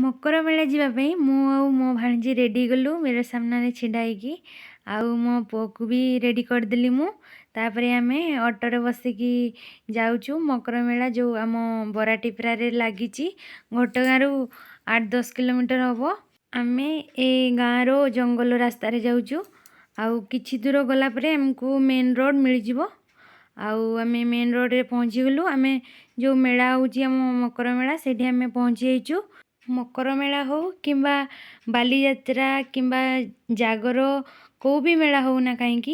ମକର ମେଳା ଯିବା ପାଇଁ ମୁଁ ଆଉ ମୋ ଭାଣିଜୀ ରେଡ଼ି ହେଇଗଲୁ ମିରର ସାମ୍ନାରେ ଛିଡ଼ା ହେଇକି। ଆଉ ମୋ ପୁଅକୁ ବି ରେଡ଼ି କରିଦେଲି ମୁଁ। ତାପରେ ଆମେ ଅଟୋରେ ବସିକି ଯାଉଛୁ ମକର ମେଳା, ଯେଉଁ ଆମ ବରାଟିପ୍ରାରେ ଲାଗିଛି। ଘଟଗାଁରୁ 8-10 କିଲୋମିଟର ହେବ। ଆମେ ଏ ଗାଁର ଜଙ୍ଗଲ ରାସ୍ତାରେ ଯାଉଛୁ ଆଉ କିଛି ଦୂର ଗଲା ପରେ ଆମକୁ ମେନ୍ ରୋଡ଼ ମିଳିଯିବ। ଆଉ ଆମେ ମେନ୍ ରୋଡ଼ରେ ପହଞ୍ଚିଗଲୁ। ଆମେ ଯେଉଁ ମେଳା ହେଉଛି, ଆମ ମକର ମେଳା, ସେଇଠି ଆମେ ପହଞ୍ଚି ଯାଇଛୁ। ମକର ମେଳା ହଉ କିମ୍ବା ବାଲିଯାତ୍ରା କିମ୍ବା ଜାଗର, କେଉଁ ବି ମେଳା ହଉ ନା କାହିଁକି,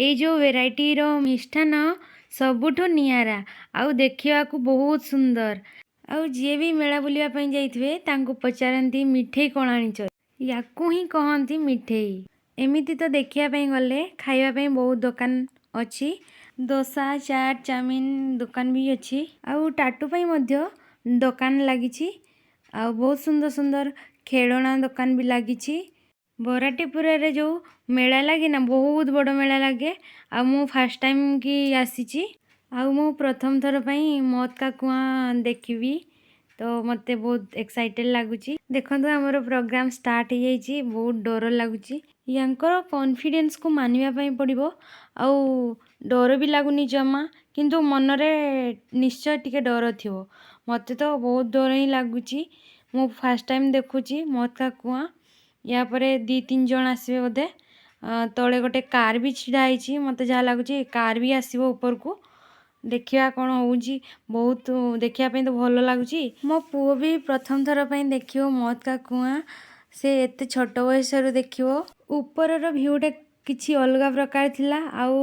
ଏଇ ଯେଉଁ ଭେରାଇଟିର ମିଷ୍ଟାନ୍ନ ସବୁଠୁ ନିଆରା ଆଉ ଦେଖିବାକୁ ବହୁତ ସୁନ୍ଦର। ଆଉ ଯିଏ ବି ମେଳା ବୁଲିବା ପାଇଁ ଯାଇଥିବେ, ତାଙ୍କୁ ପଚାରନ୍ତି, "ମିଠେଇ କ'ଣ ଆଣିଛ?" ୟାକୁ ହିଁ କହନ୍ତି ମିଠେଇ। ଏମିତି ତ ଦେଖିବା ପାଇଁ ଗଲେ ଖାଇବା ପାଇଁ ବହୁତ ଦୋକାନ ଅଛି। ଦୋସା, ଚାଟ୍, ଚାଉମିନ ଦୋକାନ ବି ଅଛି ଆଉ ଟାଟୁ ପାଇଁ ମଧ୍ୟ ଦୋକାନ ଲାଗିଛି ଆଉ ବହୁତ ସୁନ୍ଦର ସୁନ୍ଦର ଖେଳଣା ଦୋକାନ ବି ଲାଗିଛି। ବରାଟିପୁରାରେ ଯେଉଁ ମେଳା ଲାଗେ ନା, ବହୁତ ବଡ଼ ମେଳା ଲାଗେ। ଆଉ ମୁଁ ଫାର୍ଷ୍ଟ ଟାଇମ୍ କି ଆସିଛି ଆଉ ମୁଁ ପ୍ରଥମ ଥର ପାଇଁ मौत का कुआँ ଦେଖିବି, ତ ମୋତେ ବହୁତ ଏକ୍ସାଇଟେଡ଼ ଲାଗୁଛି। ଦେଖନ୍ତୁ, ଆମର ପ୍ରୋଗ୍ରାମ୍ ଷ୍ଟାର୍ଟ ହେଇଯାଇଛି। ବହୁତ ଡର ଲାଗୁଛି। ୟାଙ୍କର କନଫିଡେନ୍ସକୁ ମାନିବା ପାଇଁ ପଡ଼ିବ। ଆଉ ଡର ବି ଲାଗୁନି ଜମା, କିନ୍ତୁ ମନରେ ନିଶ୍ଚୟ ଟିକେ ଡର ଥିବ। ମୋତେ ତ ବହୁତ ଡର ହିଁ ଲାଗୁଛି। ମୁଁ ଫାର୍ଷ୍ଟ ଟାଇମ୍ ଦେଖୁଛି मौत का कुआँ। ୟା ପରେ ଦୁଇ ତିନି ଜଣ ଆସିବେ ବୋଧେ। ତଳେ ଗୋଟେ କାର୍ ବି ଛିଡ଼ା ହେଇଛି। ମୋତେ ଯାହା ଲାଗୁଛି, କାର୍ ବି ଆସିବ ଉପରକୁ। ଦେଖିବା କ'ଣ ହେଉଛି। ବହୁତ ଦେଖିବା ପାଇଁ ତ ଭଲ ଲାଗୁଛି। ମୋ ପୁଅ ବି ପ୍ରଥମ ଥର ପାଇଁ ଦେଖିବ मौत का कुआँ। ସେ ଏତେ ଛୋଟ ବୟସରୁ ଦେଖିବ। ଉପରର ଭିଉଟା କିଛି ଅଲଗା ପ୍ରକାର ଥିଲା ଆଉ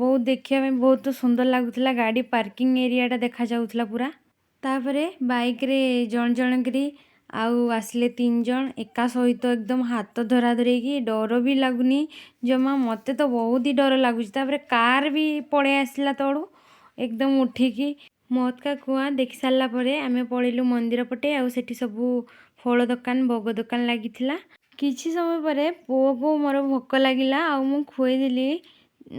ବହୁତ ଦେଖିବା ପାଇଁ ବହୁତ ସୁନ୍ଦର ଲାଗୁଥିଲା। ଗାଡ଼ି ପାର୍କିଂ ଏରିଆଟା ଦେଖାଯାଉଥିଲା ପୁରା। ତାପରେ ବାଇକ୍ରେ ଜଣ ଜଣ କରି ଆଉ ଆସିଲେ ତିନି ଜଣ ଏକା ସହିତ, ଏକଦମ ହାତ ଧରା ଧରି ହେଇକି। ଡର ବି ଲାଗୁନି ଜମା। ମୋତେ ତ ବହୁତ ହି ଡର ଲାଗୁଛି। ତାପରେ କାର୍ ବି ପଳେଇ ଆସିଲା ତଳୁ ଏକଦମ ଉଠିକି। मौत का कुआँ ଦେଖି ସାରିଲା ପରେ ଆମେ ପଳେଇଲୁ ମନ୍ଦିର ପଟେ। ଆଉ ସେଠି ସବୁ ଫଳ ଦୋକାନ, ଭୋଗ ଦୋକାନ ଲାଗିଥିଲା। କିଛି ସମୟ ପରେ ପୁଅକୁ ମୋର ଭୋକ ଲାଗିଲା ଆଉ ମୁଁ ଖୁଆଇଦେଲି।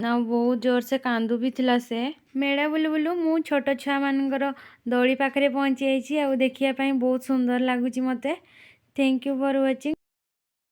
ଆଉ ବହୁତ ଜୋରସେ କାନ୍ଦୁ ବି ଥିଲା ସେ। ମେଳା ବୁଲୁ ବୁଲୁ ମୁଁ ଛୋଟ ଛୁଆମାନଙ୍କର ଦୋଳି ପାଖରେ ପହଞ୍ଚି ଯାଇଛି ଆଉ ଦେଖିବା ପାଇଁ ବହୁତ ସୁନ୍ଦର ଲାଗୁଛି ମୋତେ। Thank you for watching.